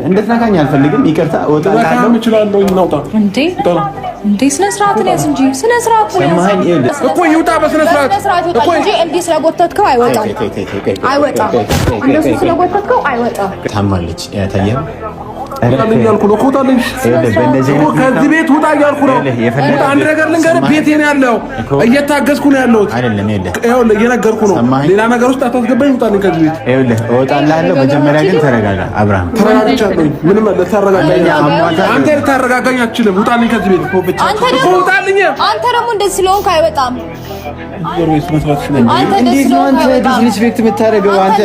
እንድትነካኝ አልፈልግም። ይቅርታ እወጣለሁ። እችላለሁ። እናውጣ እንዴ እንዴ! ስነ ስርዓትን ያዝ እንጂ ስነ ስርዓትን ያዝ እኮ ይውጣ። በስነ ስርዓት እኮ እንጂ እንዲህ ስለጎተትከው አይወጣም፣ አይወጣም። እንደሱ ስለጎተትከው አይወጣም። ታማለች ያታየም እያልኩ ነው። ውጣልኝ ከዚህ ቤት ውጣ እያልኩ ነው። አንድ ነገር ልንገርህ፣ ቤቴ ነው ያለው። እየታገዝኩ ነው ያለሁት። ይኸውልህ እየነገርኩ ነው። ሌላ ነገር ውስጥ አታስገባኝ። ውጣልኝ ከዚህ ቤት። ይኸውልህ እወጣልሃለሁ። መጀመሪያ ግን ተረጋጋ አብርሃም። ተረጋግቻለሁኝ። ምንም ልታረጋጋኝ አንተ ልታረጋጋኝ አትችልም። ውጣልኝ ከዚህ ቤት እኮ ውጣልኝ። አንተ ደግሞ እንደዚህ ስለሆንክ አይወጣም። እንዴት ነው አንተ disrespect የምታደርገው? አንተ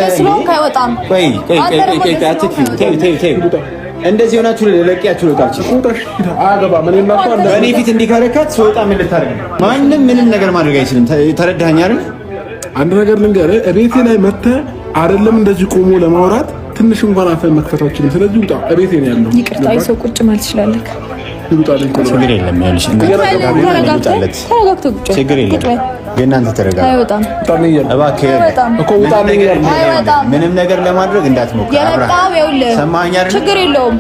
አይወጣም። ቆይ ቆይ ቆይ ቆይ፣ አትጥፊው። ተይው ተይው ተይው። እንደዚህ ሆናችሁ ለቂያችሁ ልወጣችሁ። በእኔ ፊት እንዲህ ካረካት ስወጣ ምን ልታደርግ ነው? ማንም ምንም ነገር ማድረግ አይችልም። ተረዳኸኝ አይደል? አንድ ነገር ልንገርህ፣ እቤቴ ላይ መተህ አይደለም እንደዚህ ቆሞ ለማውራት ትንሽ እንኳን አፈን መክፈት አልችልም። ስለዚህ ውጣ። እቤቴ ነው ያለው። ይቅርታ፣ ሰው ቁጭ ማለት ትችላለህ። ችግር የለም። ችግር የለም። ግን አንተ ተረጋጋ። አይወጣም እባክህ፣ ምንም ነገር ለማድረግ እንዳትሞክር። የመጣው ይኸውልህ፣ ሰማኸኝ አይደል? ችግር የለውም።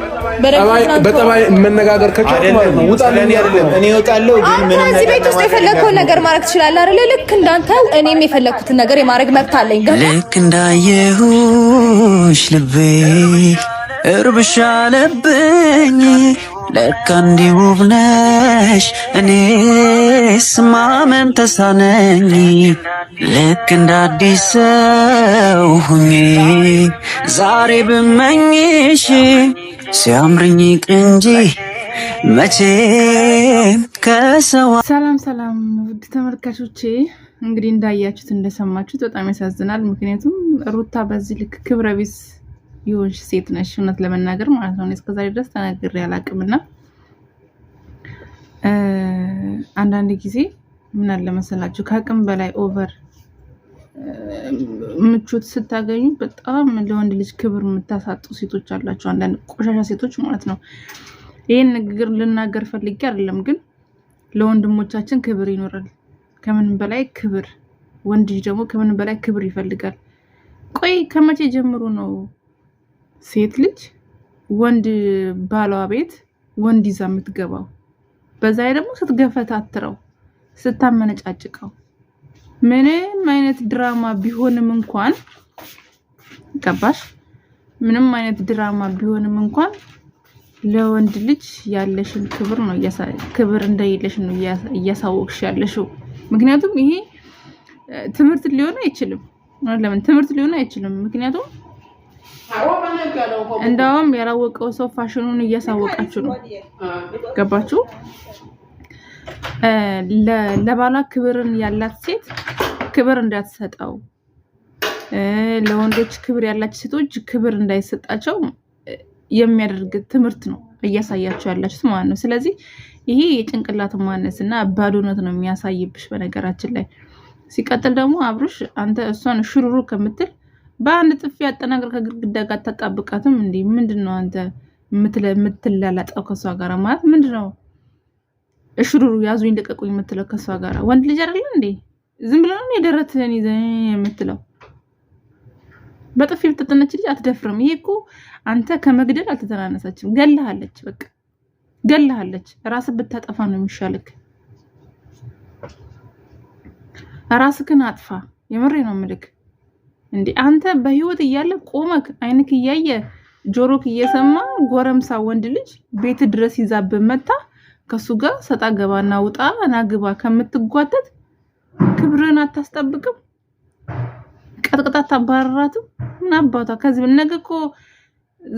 በጠባይ መነጋገር ከቻልክ ማለት ነው። ውጣልኝ አይደለም እኔ እወጣለሁ። ግን ምንም እዚህ ቤት ውስጥ የፈለግከውን ነገር ማድረግ ትችላለህ አይደለ? ልክ እንዳንተው እኔም የፈለግኩትን ነገር የማድረግ መብት አለኝ። ልክ እንዳየሁሽ ልቤ እርብሻ አለብኝ። ለካ እንዲህ ውብ ነሽ፣ እኔስ ማመን ተሳነኝ። ልክ እንደ አዲስ ሰው ሁኜ ዛሬ ብመኝሽ ሲያምርኝ እንጂ መቼም ከሰው። ሰላም ሰላም፣ ውድ ተመልካቾቼ፣ እንግዲህ እንዳያችሁት እንደሰማችሁት በጣም ያሳዝናል። ምክንያቱም ሩታ በዚህ ልክ ክብረ ቢስ የሆንሽ ሴት ነሽ፣ እውነት ለመናገር ማለት ነው። እስከዛሬ ድረስ ተናግሬ አላውቅምና አንዳንድ ጊዜ ምን አለ መሰላችሁ ከአቅም በላይ over ምቾት ስታገኙ በጣም ለወንድ ልጅ ክብር የምታሳጡ ሴቶች አላቸው፣ አንዳንድ ቆሻሻ ሴቶች ማለት ነው። ይህን ንግግር ልናገር ፈልጌ አይደለም፣ ግን ለወንድሞቻችን ክብር ይኖራል። ከምንም በላይ ክብር፣ ወንድ ልጅ ደግሞ ከምንም በላይ ክብር ይፈልጋል። ቆይ ከመቼ ጀምሮ ነው ሴት ልጅ ወንድ ባሏ ቤት ወንድ ይዛ የምትገባው? በዛ ላይ ደግሞ ስትገፈታትረው ስታመነጫጭቀው ምንም አይነት ድራማ ቢሆንም እንኳን ገባሽ? ምንም አይነት ድራማ ቢሆንም እንኳን ለወንድ ልጅ ያለሽን ክብር ነው ክብር እንደሌለሽ ነው እያሳወቅሽ ያለሽው። ምክንያቱም ይሄ ትምህርት ሊሆን አይችልም። ለምን ትምህርት ሊሆን አይችልም? ምክንያቱም እንደውም ያላወቀው ሰው ፋሽኑን እያሳወቃችሁ ነው። ገባችሁ? ለባሏ ክብርን ያላት ሴት ክብር እንዳትሰጠው፣ ለወንዶች ክብር ያላቸው ሴቶች ክብር እንዳይሰጣቸው የሚያደርግ ትምህርት ነው እያሳያቸው ያላችሁት ማለት ነው። ስለዚህ ይሄ የጭንቅላት ማነስ እና ባዶነት ነው የሚያሳይብሽ በነገራችን ላይ። ሲቀጥል ደግሞ አብርሽ አንተ እሷን ሽሩሩ ከምትል በአንድ ጥፊ አጠናግር ከግድግዳ ጋር አታጣብቃትም እንዴ? ምንድን ነው አንተ የምትላላጠው ከእሷ ጋር ማለት ምንድን ነው? እሽሩሩ ያዙኝ ልቀቁኝ የምትለው ከእሷ ጋር ወንድ ልጅ አይደለ እንዴ? ዝም ብሎ ነው የደረትህን ይዘህ የምትለው። በጥፊ ብትጠነች ልጅ አትደፍርም። ይሄ እኮ አንተ ከመግደል አልተተናነሰችም፣ ገላሃለች። በቃ ገላሃለች። ራስህ ብታጠፋ ነው የሚሻልክ። ራስክን አጥፋ። የምሬ ነው ምልክ እንዴ አንተ በህይወት እያለ ቆመክ አይንክ እያየ ጆሮክ እየሰማ ጎረምሳ ወንድ ልጅ ቤት ድረስ ይዛብህ መታ ከሱ ጋር ሰጣ ገባና ውጣ ና ግባ ከምትጓተት ክብርን አታስጠብቅም? ቀጥቅጣ አታባረራትም? ምን አባቷ ከዚህ ነገ እኮ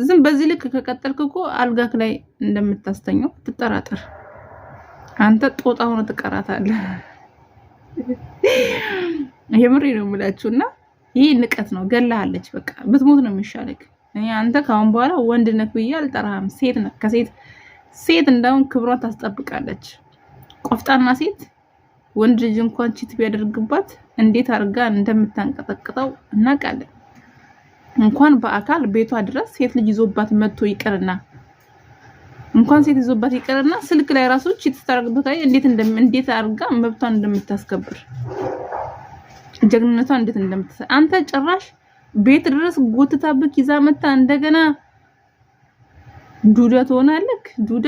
ዝም በዚህ ልክ ከቀጠልክ እኮ አልጋክ ላይ እንደምታስተኛው ትጠራጠር። አንተ ጦጣ ሆነ ትቀራታለህ። የምሬ ነው የምላችሁና ይህ ንቀት ነው። ገላሃለች። በቃ ብትሞት ነው የሚሻለክ። እኔ አንተ ከአሁን በኋላ ወንድ ነህ ብዬ አልጠራህም። ሴት ነህ። ከሴት ሴት እንዳሁን ክብሯን ታስጠብቃለች። ቆፍጣና ሴት ወንድ ልጅ እንኳን cheat ቢያደርግባት እንዴት አድርጋ እንደምታንቀጠቅጠው እናውቃለን። እንኳን በአካል ቤቷ ድረስ ሴት ልጅ ይዞባት መጥቶ ይቅርና እንኳን ሴት ይዞባት ይቅርና ስልክ ላይ ራሱ cheat ስታደርግበት እንዴት እንዴት አድርጋ መብቷን እንደምታስከብር ጀግንነቷን እንዴት እንደምትሰ አንተ ጭራሽ ቤት ድረስ ጎትታብክ ይዛ መታ እንደገና ዱዳ ትሆናለህ። ዱዳ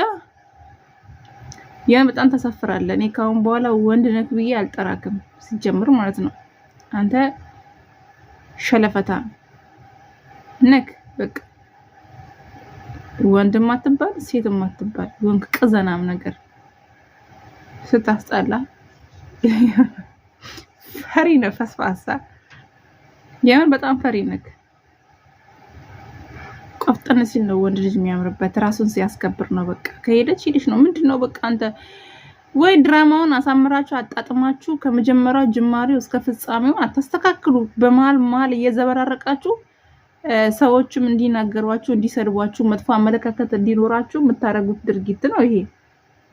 ያን በጣም ተሰፍራለህ። እኔ ካሁን በኋላ ወንድ ነክ ብዬ አልጠራክም ሲጀምር ማለት ነው። አንተ ሸለፈታ ነክ በቃ ወንድም አትባል ሴትም አትባል፣ ወንክ ቅዘናም ነገር ስታስጠላ። ፈሪ ነው ፈስፋሳ። የምን በጣም ፈሪ ነክ። ቆፍጠን ሲል ነው ወንድ ልጅ የሚያምርበት፣ ራሱን ሲያስከብር ነው። በቃ ከሄደች ሄደች ነው። ምንድን ነው በቃ አንተ ወይ ድራማውን አሳምራችሁ አጣጥማችሁ ከመጀመሪያው ጅማሬው እስከ ፍጻሜው አታስተካክሉ። በመሀል መሀል እየዘበራረቃችሁ ሰዎችም እንዲናገሯችሁ፣ እንዲሰድቧችሁ፣ መጥፎ አመለካከት እንዲኖራችሁ የምታደርጉት ድርጊት ነው ይሄ።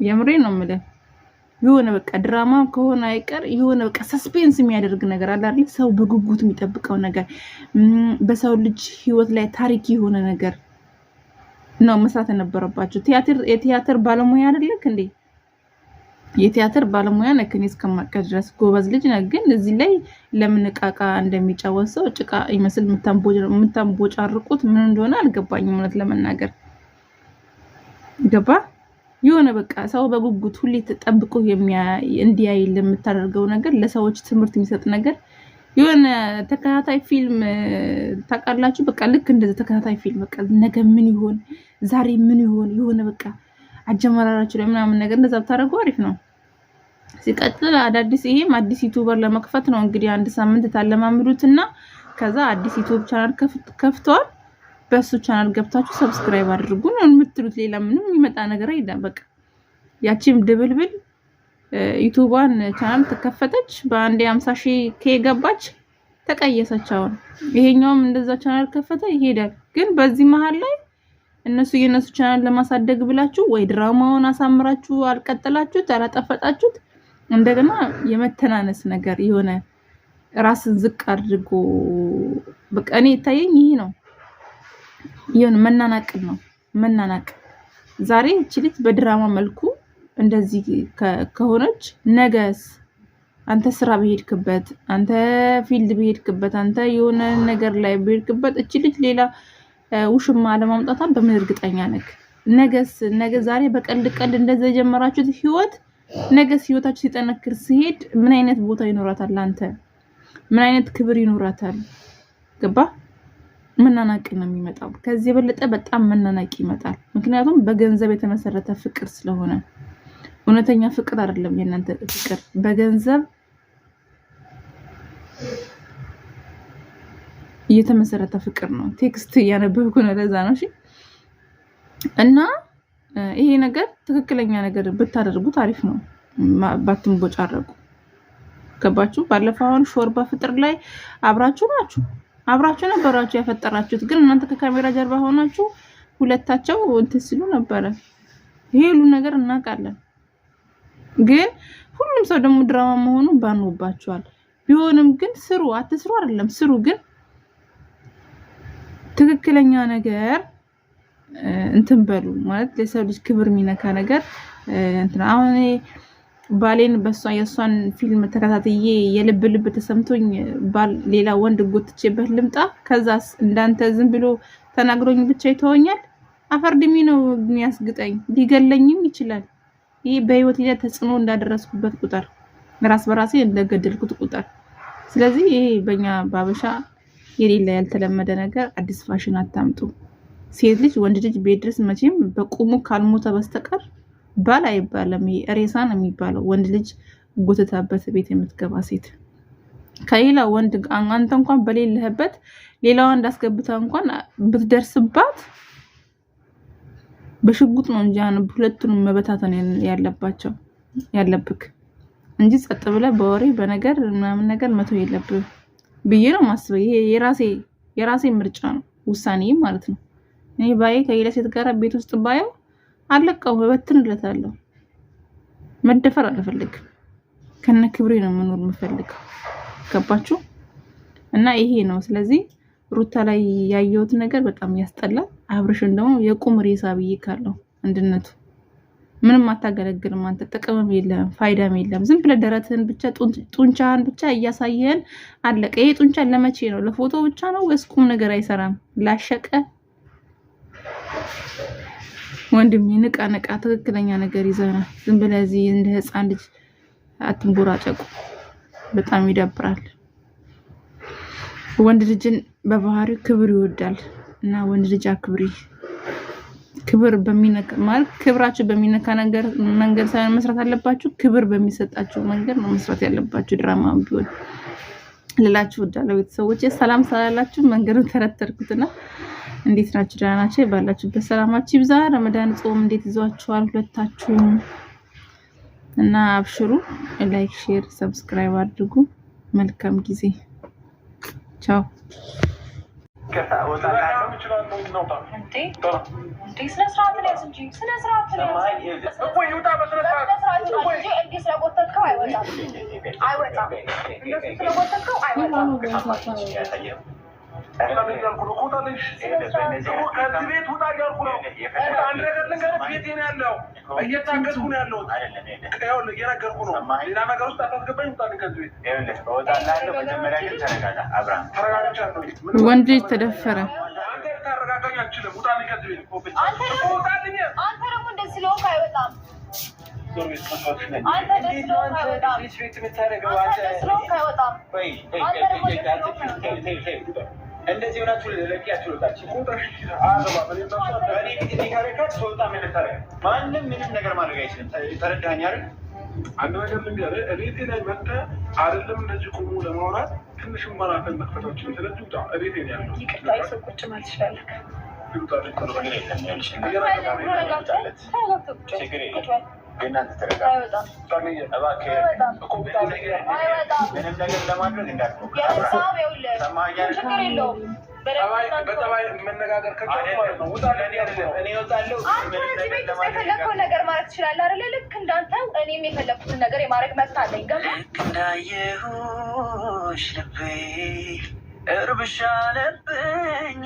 የምሬ ነው የምልህ። የሆነ በቃ ድራማ ከሆነ አይቀር የሆነ በቃ suspense የሚያደርግ ነገር አለ አይደል? ሰው በጉጉት የሚጠብቀው ነገር፣ በሰው ልጅ ህይወት ላይ ታሪክ የሆነ ነገር ነው መስራት የነበረባቸው። የቲያትር ባለሙያ አይደለክ እንዴ? የቲያትር ባለሙያ ነህ። እኔ እስከማውቅህ ድረስ ጎበዝ ልጅ ነህ። ግን እዚህ ላይ ለምን እቃቃ እንደሚጫወት ሰው ጭቃ ይመስል የምታንቦጫርቁት ምን እንደሆነ አልገባኝም። እውነት ለመናገር ገባ የሆነ በቃ ሰው በጉጉት ሁሌ ተጠብቆ እንዲያይ ለምታደርገው ነገር፣ ለሰዎች ትምህርት የሚሰጥ ነገር፣ የሆነ ተከታታይ ፊልም ታውቃላችሁ። በቃ ልክ እንደዚህ ተከታታይ ፊልም በቃ ነገ ምን ይሆን ዛሬ ምን ይሆን የሆነ በቃ አጀመራራችሁ ላይ ምናምን ነገር እንደዛ ብታደርጉ አሪፍ ነው። ሲቀጥል አዳዲስ ይሄም አዲስ YouTuber ለመክፈት ነው እንግዲህ አንድ ሳምንት ታለማምዱትና ከዛ አዲስ YouTube channel ከፍተዋል። በሱ ቻናል ገብታችሁ subscribe አድርጉ ነው የምትሉት። ሌላ ምንም የሚመጣ ነገር የለም። በቃ ያቺም ድብልብል YouTube ዋን channel ተከፈተች፣ በአንዴ 50 ሺህ K ገባች፣ ተቀየሰች። አሁን ይሄኛውም እንደዛ ቻናል ከፈተ ይሄዳል። ግን በዚህ መሀል ላይ እነሱ የነሱ ቻናል ለማሳደግ ብላችሁ ወይ ድራማውን አሳምራችሁ አልቀጠላችሁት፣ አላጠፈጣችሁት፣ እንደገና የመተናነስ ነገር የሆነ ራስን ዝቅ አድርጎ በቃ እኔ ይታየኝ ይሄ ነው። የሆነ መናናቅ ነው መናናቅ። ዛሬ እቺ ልጅ በድራማ መልኩ እንደዚህ ከሆነች ነገስ አንተ ስራ በሄድክበት፣ አንተ field በሄድክበት፣ አንተ የሆነ ነገር ላይ በሄድክበት እቺ ልጅ ሌላ ውሽማ ለማምጣቷን በምን እርግጠኛ ነክ? ነገስ ነገ ዛሬ በቀልድ ቀልድ እንደዛ የጀመራችሁት ህይወት ነገስ ህይወታችሁ ሲጠነክር ሲሄድ ምን አይነት ቦታ ይኖራታል? አንተ ምን አይነት ክብር ይኖራታል? ገባ? መናናቅ ነው የሚመጣው። ከዚህ የበለጠ በጣም መናናቅ ይመጣል። ምክንያቱም በገንዘብ የተመሰረተ ፍቅር ስለሆነ እውነተኛ ፍቅር አይደለም። የእናንተ ፍቅር በገንዘብ እየተመሰረተ ፍቅር ነው። Text እያነበብኩ ነው፣ ለዛ ነው። እሺ። እና ይሄ ነገር ትክክለኛ ነገር ብታደርጉት አሪፍ ነው፣ ባትንቦጫረቁ። ገባችሁ? ባለፈው አሁን ሾርባ ፍጥር ላይ አብራችሁ ናችሁ፣ አብራችሁ ነበራችሁ ያፈጠራችሁት። ግን እናንተ ከካሜራ ጀርባ ሆናችሁ ሁለታቸው እንትን ሲሉ ነበረ። ይሄ ሁሉ ነገር እናውቃለን። ግን ሁሉም ሰው ደግሞ ድራማ መሆኑ ባኖባችኋል። ቢሆንም ግን ስሩ፣ አትስሩ አይደለም ስሩ፣ ግን ትክክለኛ ነገር እንትን በሉ ማለት ለሰው ልጅ ክብር የሚነካ ነገር እንትን። አሁን እኔ ባሌን በሷ የእሷን ፊልም ተከታትዬ የልብ ልብ ተሰምቶኝ ባል ሌላ ወንድ ጎትቼበት ልምጣ፣ ከዛስ እንዳንተ ዝም ብሎ ተናግሮኝ ብቻ ይተወኛል? አፈርድሚ ነው የሚያስግጠኝ፣ ሊገለኝም ይችላል። ይህ በህይወት ላይ ተጽዕኖ እንዳደረስኩበት ቁጥር፣ ራስ በራሴ እንደገደልኩት ቁጥር። ስለዚህ ይሄ በእኛ ባበሻ የሌለ ያልተለመደ ነገር አዲስ ፋሽን አታምጡ። ሴት ልጅ ወንድ ልጅ ቤት ድረስ መቼም በቁሙ ካልሞተ በስተቀር ባል አይባልም። ይሄ ሬሳ ነው የሚባለው። ወንድ ልጅ ጎትታበት ቤት የምትገባ ሴት ከሌላ ወንድ አንተ እንኳን በሌለህበት ሌላ ወንድ አስገብታ እንኳን ብትደርስባት በሽጉጥ ነው እንጂ ሁለቱንም መበታተን ያለባቸው ያለብክ እንጂ ጸጥ ብለህ በወሬ በነገር ምናምን ነገር መተው የለብህም ብዬ ነው የማስበው። ይሄ የራሴ ምርጫ ነው፣ ውሳኔ ማለት ነው። እኔ ባዬ ከሌላ ሴት ጋር ቤት ውስጥ ባየው አለቀው እበትንለታለሁ። መደፈር አልፈልግም። ከነ ክብሬ ነው መኖር የምፈልገው። ገባችሁ? እና ይሄ ነው። ስለዚህ ሩታ ላይ ያየሁት ነገር በጣም ያስጠላል። አብርሽን ደግሞ የቁም ሬሳ ብዬ ካለው አንድነቱ ምንም አታገለግልም። አንተ ጥቅምም የለም ፋይዳም የለም። ዝም ብለህ ደረትህን ብቻ ጡንቻህን ብቻ እያሳየህን አለቀ። ይሄ ጡንቻ ለመቼ ነው? ለፎቶ ብቻ ነው ወይስ ቁም ነገር አይሰራም? ላሸቀ ወንድሜ ንቃ ንቃ፣ ትክክለኛ ነገር ይዘና ዝም ብለህ እዚህ እንደ ህፃን ልጅ አትንቦራጨቁ። በጣም ይደብራል። ወንድ ልጅን በባህሪው ክብር ይወዳል እና ወንድ ልጅ አክብሪ። ክብር በሚነካ ማለት ክብራችሁ በሚነካ ነገር መንገድ ሳይሆን መስራት አለባችሁ። ክብር በሚሰጣችሁ መንገድ ነው መስራት ያለባችሁ። ድራማ ቢሆን ልላችሁ እወዳለሁ። ቤተሰቦቼ ሰላም ስላላችሁ መንገዱን ተረተርኩትና እንዴት ናችሁ? ደህና ናችሁ? ባላችሁበት ሰላማችሁ ይብዛ። ረመዳን ጾም እንዴት ይዟችኋል? ሁለታችሁም እና አብሽሩ። Like፣ share፣ subscribe አድርጉ። መልካም ጊዜ። ቻው። ከዚህ ቤት ውጣ እያልኩ ነው። አንድ ነገር ልንገርህ፣ ቤቴ ነው ያለው፣ እየታገዝኩ ነው ያለሁት። ይኸውልህ እየነገርኩህ ነው። ሌላ ነገር ውስጥ አታስገባኝ። ውጣልኝ ከዚህ ቤት። ተረጋግቻለሁ። ወንድ ልጅ ተደፈረ። አንተ ልታረጋጋኝ አትችልም። ውጣልኝ ከዚህ ቤት። ውጣልኝ። አንተ ደግሞ እንደዚህ ስለሆንክ አይወጣም። አንተ እንደዚህ ስለሆንክ አይወጣም። አንተ እንደዚህ ስለሆንክ አይወጣም። አንተ ደግሞ እንደዚህ ስለሆንክ አይወጣም። እንደዚህ ሆናችሁ ልለቂያችሁ ልወጣችሁ በእኔ ፊት እንዲህ ካደረጋት ስወጣ ምን ልታደርግ? ማንም ምንም ነገር ማድረግ አይችልም። ተረዳኸኝ አይደል? አንድ ነገር ልንገርህ፣ እቤቴ ላይ መጥተህ አይደለም እንደዚህ ቆሞ ለማውራት ትንሽ እንኳን አፍህን መክፈት አትችልም። ስለዚህ ውጣ። እቤቴ ነው ያለው። ይቅርታ፣ የሰው ቁጭ ማለት ትችላለህ። ውጣልኝ። ችግር የለም። ይኸውልሽ ተረጋግተህ ቁጭ ችግር የለም። በል። ግን አንተ ተረጋጋ አይወጣም። እባክህ። አይወጣም። አይወጣም። ምንም ነገር ለማድረግ እንዳትሞክር። የነሳው ይኸውልህ፣ ሰማኸኝ አይደል? ችግር የለውም። በጠባይ መነጋገር ከቻልክ ማለት ነው። ውጣልኝ እያልኩ ነው። እኔ እወጣለሁ። አንተ እዚህ ቤት ውስጥ የፈለግከውን ነገር ማለት ትችላለህ አይደለ? ልክ እንዳንተው እኔም የፈለግኩትን ነገር የማድረግ መብት አለኝ። ገባህ? ልክ እንዳየሁሽ ልቤ እርብሻ አለብኝ።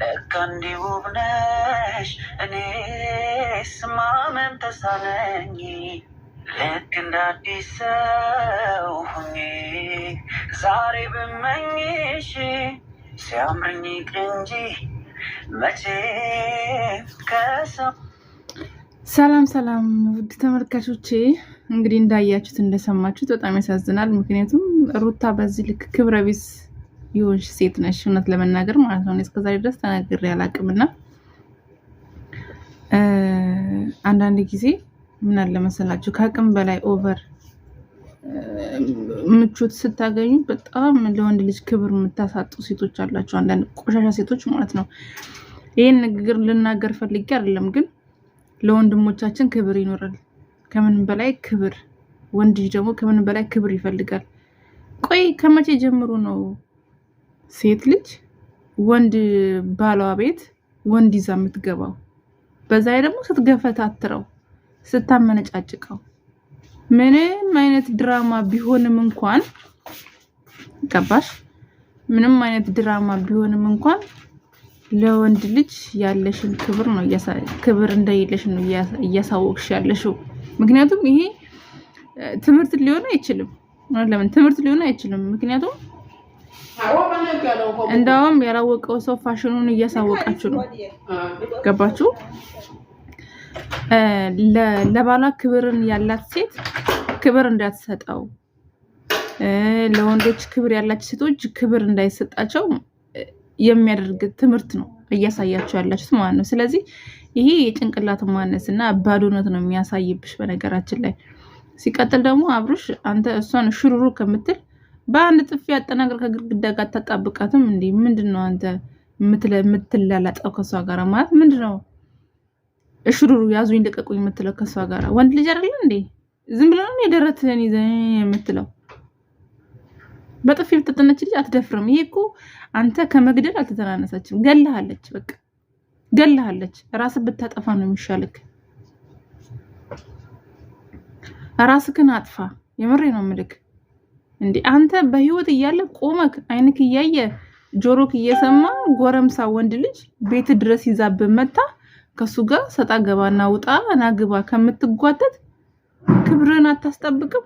ለካ እንዲህ ውብ ነሽ፣ እኔስ ማመን ተሳነኝ። ልክ እንደ አዲስ ሰው ሁኜ ዛሬ ብመኝሽ ሲያምረኝ ይቅር እንጂ መቼም ከሰው ሰላም ሰላም ውድ ተመልካቾቼ፣ እንግዲህ እንዳያችሁት እንደሰማችሁት በጣም ያሳዝናል። ምክንያቱም ሩታ በዚህ ልክ ክብረ ቢስ የሆንሽ ሴት ነሽ፣ እውነት ለመናገር ማለት ነው። እኔ እስከዛሬ ድረስ ተናግሬ አላውቅምና አንዳንድ ጊዜ ምን አለ መሰላችሁ ከአቅም በላይ over ምቾት ስታገኙ በጣም ለወንድ ልጅ ክብር የምታሳጡ ሴቶች አላችሁ፣ አንዳንድ ቆሻሻ ሴቶች ማለት ነው። ይህን ንግግር ልናገር ፈልጌ አይደለም፣ ግን ለወንድሞቻችን ክብር ይኖራል። ከምንም በላይ ክብር፣ ወንድ ልጅ ደግሞ ከምንም በላይ ክብር ይፈልጋል። ቆይ ከመቼ ጀምሮ ነው ሴት ልጅ ወንድ ባሏ ቤት ወንድ ይዛ የምትገባው? በዛ ላይ ደግሞ ስትገፈታትረው ስታመነጫጭቀው ምንም አይነት ድራማ ቢሆንም እንኳን ገባሽ? ምንም አይነት ድራማ ቢሆንም እንኳን ለወንድ ልጅ ያለሽን ክብር ነው ክብር እንደሌለሽ ነው እያሳወቅሽ ያለሽው። ምክንያቱም ይሄ ትምህርት ሊሆን አይችልም። ለምን ትምህርት ሊሆን አይችልም? ምክንያቱም እንዳውም ያላወቀው ሰው ፋሽኑን እያሳወቃችሁ ነው። ገባችሁ? ለባሏ ክብርን ያላት ሴት ክብር እንዳትሰጠው፣ ለወንዶች ክብር ያላቸው ሴቶች ክብር እንዳይሰጣቸው የሚያደርግ ትምህርት ነው እያሳያቸው ያላችሁት ማለት ነው። ስለዚህ ይሄ የጭንቅላት ማነስ እና ባዶነት ነው የሚያሳይብሽ በነገራችን ላይ። ሲቀጥል ደግሞ አብርሽ አንተ እሷን ሽሩሩ ከምትል በአንድ ጥፊ አጠናቅር ከግድግዳ ጋር አታጣብቃትም እንዴ? ምንድን ነው አንተ የምትላላጠው ከእሷ ጋር ማለት ምንድን ነው? እሽሩሩ ያዙኝ ልቀቁኝ የምትለው ከእሷ ጋር ወንድ ልጅ አይደለ እንዴ? ዝም ብለህ ነው የደረትህን ይዘህ የምትለው? በጥፊ ብትጠነች ልጅ አትደፍርም። ይሄ እኮ አንተ ከመግደል አልተተናነሰችም፣ ገለሃለች። በቃ ገለሃለች። ራስህ ብታጠፋ ነው የሚሻልክ። ራስክን አጥፋ። የምሬ ነው ምልክ እንዴ አንተ በህይወት እያለ ቆመክ አይንክ እያየ ጆሮክ እየሰማ ጎረምሳ ወንድ ልጅ ቤት ድረስ ይዛብህ መታ ከሱ ጋር ሰጣ ገባና ውጣ ና ግባ ከምትጓተት ክብርን አታስጠብቅም?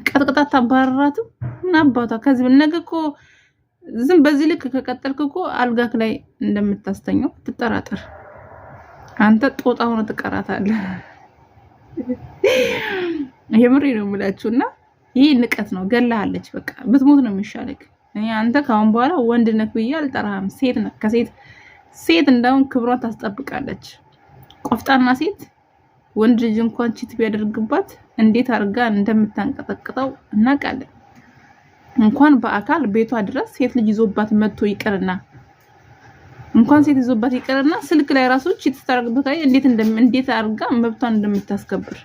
ቀጥቅጣ አታባረራትም? ምን አባቷ ከዚህ ነገ እኮ ዝም በዚህ ልክ ከቀጠልክ እኮ አልጋክ ላይ እንደምታስተኛው ትጠራጠር። አንተ ጦጣ ሆነ ትቀራታለህ። የምሬ ነው የምላችሁ። እና ይህ ንቀት ነው። ገላሃለች። በቃ ብትሞት ነው የሚሻለክ። እኔ አንተ ከአሁን በኋላ ወንድ ነህ ብዬ አልጠራህም። ሴት ነህ። ከሴት ሴት እንዳውም ክብሯን ታስጠብቃለች። ቆፍጣና ሴት ወንድ ልጅ እንኳን cheat ቢያደርግባት እንዴት አድርጋ እንደምታንቀጠቅጠው እናውቃለን። እንኳን በአካል ቤቷ ድረስ ሴት ልጅ ይዞባት መጥቶ ይቅርና እንኳን ሴት ይዞባት ይቅርና ስልክ ላይ ራሱ cheat ስታደርግበት እንዴት አድርጋ መብቷን እንደምታስከብር፣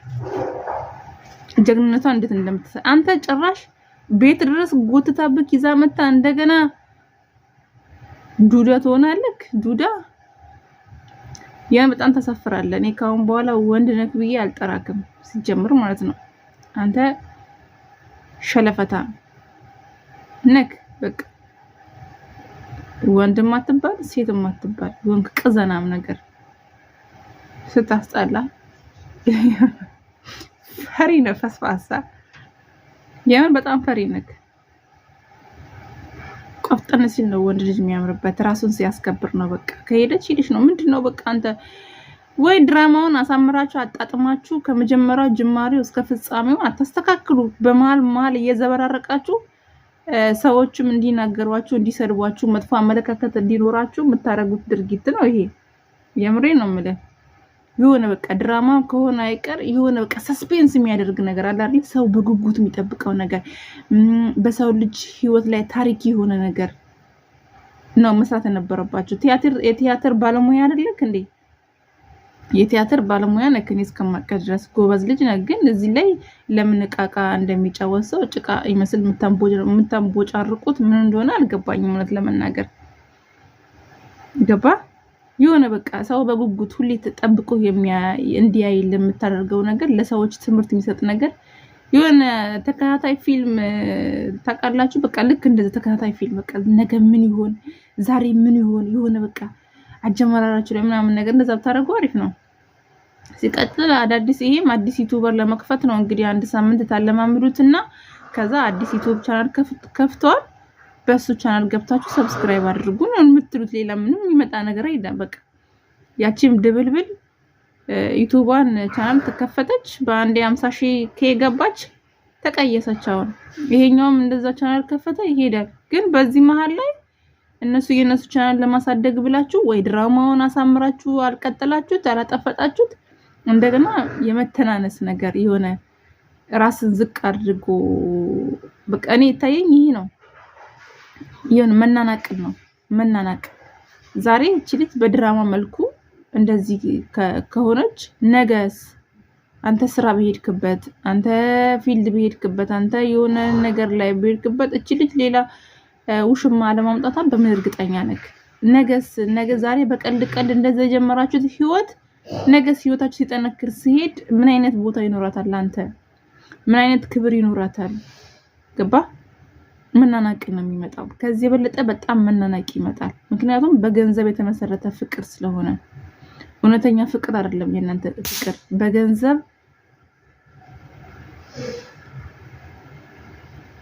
ጀግንነቷን እንዴት እንደምትሰ አንተ ጭራሽ ቤት ድረስ ጎትታብክ ይዛ መታ እንደገና ዱዳ ትሆናለህ። ዱዳ ያን በጣም ተሰፍራለህ። እኔ ካሁን በኋላ ወንድ ነክ ብዬ አልጠራክም ሲጀምር ማለት ነው። አንተ ሸለፈታ ነክ፣ በቃ ወንድም አትባል ሴትም አትባል፣ ወንክ ቅዘናም ነገር ስታስጠላ። ፈሪ ነህ፣ ፈስፋሳ፣ የምር በጣም ፈሪ ነክ። ቆፍጠን ሲል ነው ወንድ ልጅ የሚያምርበት፣ ራሱን ሲያስከብር ነው። በቃ ከሄደች ሄደች ነው። ምንድን ነው በቃ አንተ ወይ ድራማውን አሳምራችሁ አጣጥማችሁ ከመጀመሪያው ጅማሬው እስከ ፍጻሜው አታስተካክሉ። በመሀል መሀል እየዘበራረቃችሁ ሰዎችም እንዲናገሯችሁ፣ እንዲሰድቧችሁ፣ መጥፎ አመለካከት እንዲኖራችሁ የምታደርጉት ድርጊት ነው ይሄ። የምሬ ነው የምልህ። የሆነ በቃ ድራማ ከሆነ አይቀር የሆነ በቃ suspense የሚያደርግ ነገር አለ አይደል? ሰው በጉጉት የሚጠብቀው ነገር፣ በሰው ልጅ ህይወት ላይ ታሪክ የሆነ ነገር ነው መስራት የነበረባቸው። የቲያትር ባለሙያ አይደለክ እንዴ? የቲያትር ባለሙያ ነህ። እኔ እስከማውቅ ድረስ ጎበዝ ልጅ ነህ። ግን እዚህ ላይ ለምን እቃቃ እንደሚጫወት ሰው ጭቃ ይመስል የምታንቦጫርቁት ምን እንደሆነ አልገባኝም። እውነት ለመናገር ገባ የሆነ በቃ ሰው በጉጉት ሁሌ ተጠብቆ እንዲያይ ለምታደርገው ነገር፣ ለሰዎች ትምህርት የሚሰጥ ነገር፣ የሆነ ተከታታይ ፊልም ታውቃላችሁ። በቃ ልክ እንደዚህ ተከታታይ ፊልም፣ በቃ ነገ ምን ይሆን፣ ዛሬ ምን ይሆን፣ የሆነ በቃ አጀመራራችሁ ላይ ምናምን ነገር እንደዛ ብታደርጉ አሪፍ ነው። ሲቀጥል አዳዲስ ይሄም አዲስ YouTuber ለመክፈት ነው እንግዲህ አንድ ሳምንት ታለማምዱትና ከዛ አዲስ YouTube channel ከፍተዋል። በሱ ቻናል ገብታችሁ subscribe አድርጉ ነው የምትሉት። ሌላ ምንም የሚመጣ ነገር የለም። በቃ ያቺም ድብልብል YouTube ዋን channel ተከፈተች፣ በአንዴ 50 ሺህ K ገባች፣ ተቀየሰች። አሁን ይሄኛውም እንደዛ ቻናል ከፈተ ይሄዳል። ግን በዚህ መሀል ላይ እነሱ የነሱ ቻናል ለማሳደግ ብላችሁ ወይ ድራማውን አሳምራችሁ አልቀጠላችሁት፣ አላጠፈጣችሁት፣ እንደገና የመተናነስ ነገር የሆነ ራስን ዝቅ አድርጎ በቃ እኔ ይታየኝ ይሄ ነው። የሆነ መናናቅ ነው መናናቅ። ዛሬ እቺ ልጅ በድራማ መልኩ እንደዚህ ከሆነች ነገስ አንተ ስራ በሄድክበት፣ አንተ field በሄድክበት፣ አንተ የሆነ ነገር ላይ በሄድክበት እቺ ልጅ ሌላ ውሽማ ለማምጣቷን በምን እርግጠኛ ነህ? ነገስ ነገ ዛሬ በቀልድ ቀልድ እንደዛ የጀመራችሁት ህይወት ነገስ ህይወታችሁ ሲጠነክር ሲሄድ ምን አይነት ቦታ ይኖራታል? አንተ ምን አይነት ክብር ይኖራታል? ገባ? መናናቅ ነው የሚመጣው። ከዚህ የበለጠ በጣም መናናቅ ይመጣል። ምክንያቱም በገንዘብ የተመሰረተ ፍቅር ስለሆነ እውነተኛ ፍቅር አይደለም። የእናንተ ፍቅር በገንዘብ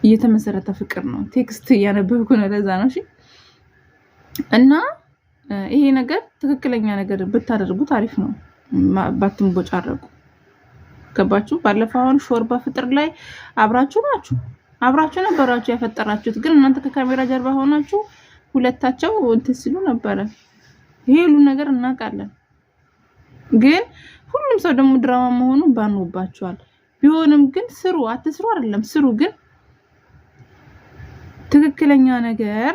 የተመሰረተ ፍቅር ነው። Text እያነበብኩ ነው፣ ለዛ ነው። እሺ። እና ይሄ ነገር ትክክለኛ ነገር ብታደርጉት አሪፍ ነው፣ ባትንቦጫረቁ። ገባችሁ? ባለፈው አሁን ሾርባ ፍጥር ላይ አብራችሁ ናችሁ፣ አብራችሁ ነበራችሁ ያፈጠራችሁት። ግን እናንተ ከካሜራ ጀርባ ሆናችሁ ሁለታቸው እንትን ሲሉ ነበረ። ይሄ ሁሉ ነገር እናውቃለን። ግን ሁሉም ሰው ደግሞ ድራማ መሆኑ ባኖባችኋል። ቢሆንም ግን ስሩ፣ አትስሩ አይደለም፣ ስሩ፣ ግን ትክክለኛ ነገር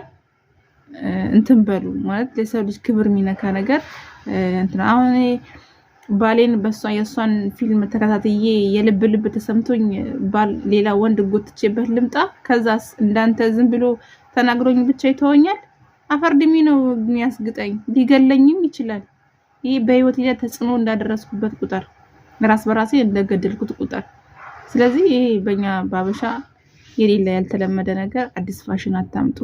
እንትን በሉ። ማለት ለሰው ልጅ ክብር የሚነካ ነገር እንትን አሁን እኔ ባሌን በሷ የእሷን ፊልም ተከታትዬ የልብ ልብ ተሰምቶኝ ባል ሌላ ወንድ ጎትቼበት ልምጣ? ከዛስ እንዳንተ ዝም ብሎ ተናግሮኝ ብቻ ይተወኛል? አፈርድሚ ነው የሚያስግጠኝ፣ ሊገለኝም ይችላል። ይህ በህይወት ላይ ተጽዕኖ እንዳደረስኩበት ቁጥር፣ ራስ በራሴ እንደገደልኩት ቁጥር። ስለዚህ ይሄ በእኛ ባበሻ የሌለ ያልተለመደ ነገር አዲስ ፋሽን አታምጡ።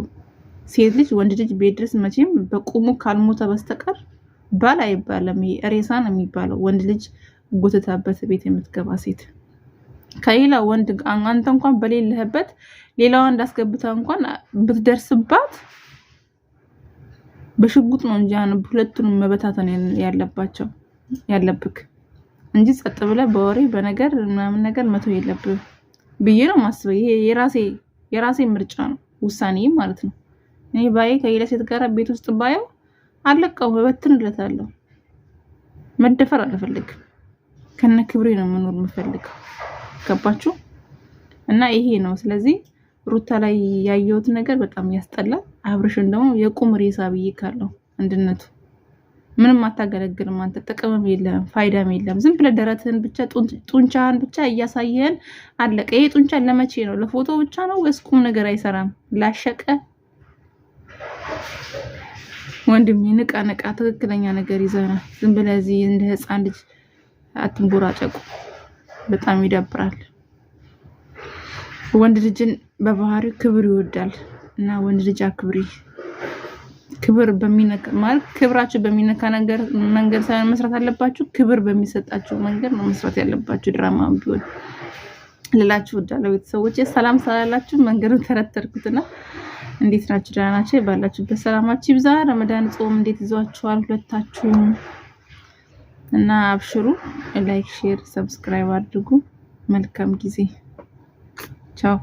ሴት ልጅ ወንድ ልጅ ቤት ድረስ መቼም በቁሙ ካልሞተ በስተቀር ባል አይባልም። ይሄ ሬሳ ነው የሚባለው። ወንድ ልጅ ጎትታበት ቤት የምትገባ ሴት። ከሌላ ወንድ አንተ እንኳን በሌለህበት ሌላ ወንድ አስገብታ እንኳን ብትደርስባት በሽጉጥ ነው እንጂ ሁለቱንም መበታተን ያለባቸው ያለብክ እንጂ ጸጥ ብለህ በወሬ በነገር ምናምን ነገር መተው የለብህ ብዬ ነው ማስበው። ይሄ የራሴ ምርጫ ነው ውሳኔ ማለት ነው። እኔ ባዬ ከሌላ ሴት ጋር ቤት ውስጥ ባየው አለቀው እበትንለታለሁ። መደፈር አልፈልግም። ከነ ክብሬ ነው መኖር የምፈልገው። ገባችሁ? እና ይሄ ነው። ስለዚህ ሩታ ላይ ያየሁት ነገር በጣም ያስጠላል። አብርሽን ደግሞ የቁም ሬሳ ብዬ ካለው አንድነቱ ምንም አታገለግልም። አንተ ጥቅምም የለም ፋይዳም የለም። ዝም ብለህ ደረትህን ብቻ ጡንቻህን ብቻ እያሳየህን አለቀ። ይሄ ጡንቻ ለመቼ ነው? ለፎቶ ብቻ ነው ወይስ ቁም ነገር አይሰራም? ላሸቀ ወንድሜ ንቃ፣ ንቃ። ትክክለኛ ነገር ይዘህ ዝም ብለህ እዚህ እንደ ህፃን ልጅ አትንቦራጨቁ። በጣም ይደብራል። ወንድ ልጅን በባህሪው ክብር ይወዳል እና ወንድ ልጅ አክብሪ። ክብር በሚነካ ማለት ክብራችሁ በሚነካ ነገር መንገድ ሳይሆን መስራት አለባችሁ። ክብር በሚሰጣችሁ መንገድ ነው መስራት ያለባችሁ። ድራማ ቢሆን ልላችሁ እወዳለሁ። ቤተሰቦቼ ሰላም ስላላችሁ መንገዱን ተረተርኩትና እንዴት ናችሁ? ደህና ናችሁ? ባላችሁበት ሰላማችሁ ይብዛ። ረመዳን ጾም እንዴት ይዟችኋል? ሁለታችሁም እና አብሽሩ። Like፣ share፣ subscribe አድርጉ። መልካም ጊዜ። ቻው።